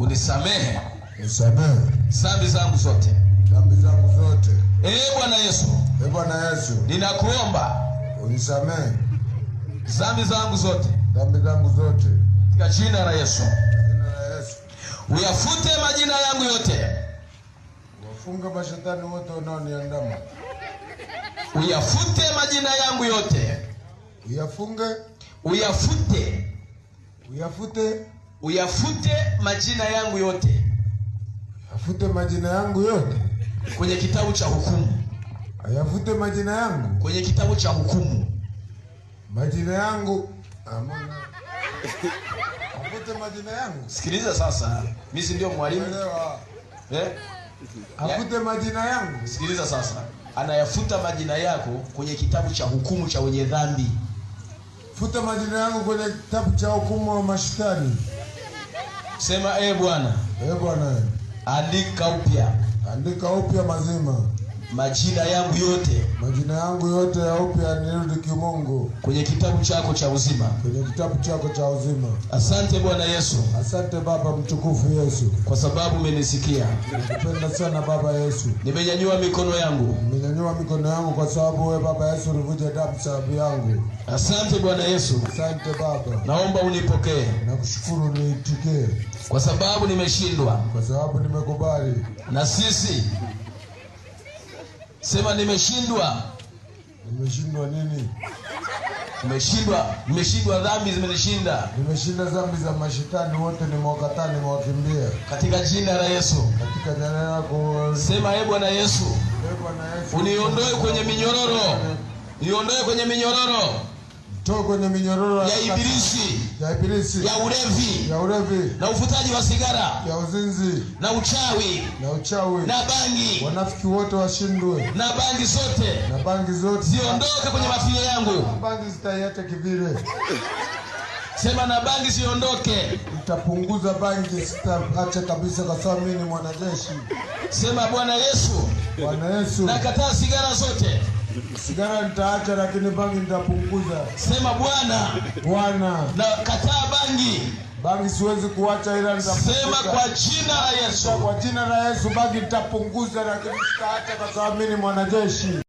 Unisamehe Nisamehe dhambi zangu zote. Dhambi zangu zote. Ee Bwana Yesu, Ee Bwana Yesu, ninakuomba unisamehe dhambi zangu zote dhambi zangu zote. Katika jina la Yesu. Jina la Yesu. Uyafute majina yangu yote, Wafunge mashetani wote wanaoniandama. Uyafute majina yangu yote, Uyafunge, uyafute, uyafute, uyafute majina yangu yote afute majina yangu yote. Kwenye kitabu cha hukumu, Ayafute majina yangu, kwenye kitabu cha hukumu. Majina yangu. Amina. Afute majina yangu. Sikiliza sasa, mimi si ndio mwalimu Elewa. eh? Afute majina yangu. Sikiliza sasa, anayafuta majina yako kwenye kitabu cha hukumu cha wenye dhambi. Futa majina yangu kwenye kitabu cha hukumu wa mashetani. Sema, e Bwana, Ee Bwana, andika upya andika upya mazima majina yangu yote majina yangu yote ya upya, nirudi kimungu kwenye kitabu chako cha uzima. Kwenye kitabu chako cha uzima. Asante Bwana Yesu Asante Baba mtukufu Yesu, kwa sababu umenisikia. Nakupenda sana Baba Yesu. Nimenyanyua mikono yangu. Nimenyanyua mikono yangu kwa sababu wewe Baba Yesu ulivuja damu sababu yangu. Asante Bwana Yesu, Asante Baba, naomba unipokee nakushukuru, niitikie kwa sababu nimeshindwa. Kwa sababu nimekubali. Na sisi sema, nimeshindwa. Nimeshindwa nini? Nimeshindwa, nimeshindwa, dhambi zimenishinda. Nimeshinda dhambi za mashetani wote, nimewakataa, nimewakimbia. Katika jina la Yesu. Katika jina lako. Sema, e Bwana Yesu, Ee Bwana Yesu, uniondoe kwenye minyororo, niondoe kwenye minyororo Toa kwenye minyororo ya ibilisi, ya ibilisi, ya ulevi, ya ulevi, na uvutaji wa sigara, ya uzinzi, na uchawi, na uchawi, na bangi, wanafiki wote washindwe, na bangi zote na bangi zote ziondoke kwenye mafio yangu. Bangi zitaiacha kivile. Sema, na bangi ziondoke. Nitapunguza bangi, sitaacha kabisa, kwa sababu mimi ni mwanajeshi. Sema, Bwana Yesu, Bwana Yesu, nakataa sigara zote. Sigara nitaacha, lakini bangi nitapunguza. Sema, Bwana, Bwana, nakataa bangi. Bangi siwezi kuacha, ila Sema, nitapunguza. kwa jina la Yesu. Kwa jina la Yesu, bangi nitapunguza, lakini sitaacha, kwa sababu mimi ni mwanajeshi.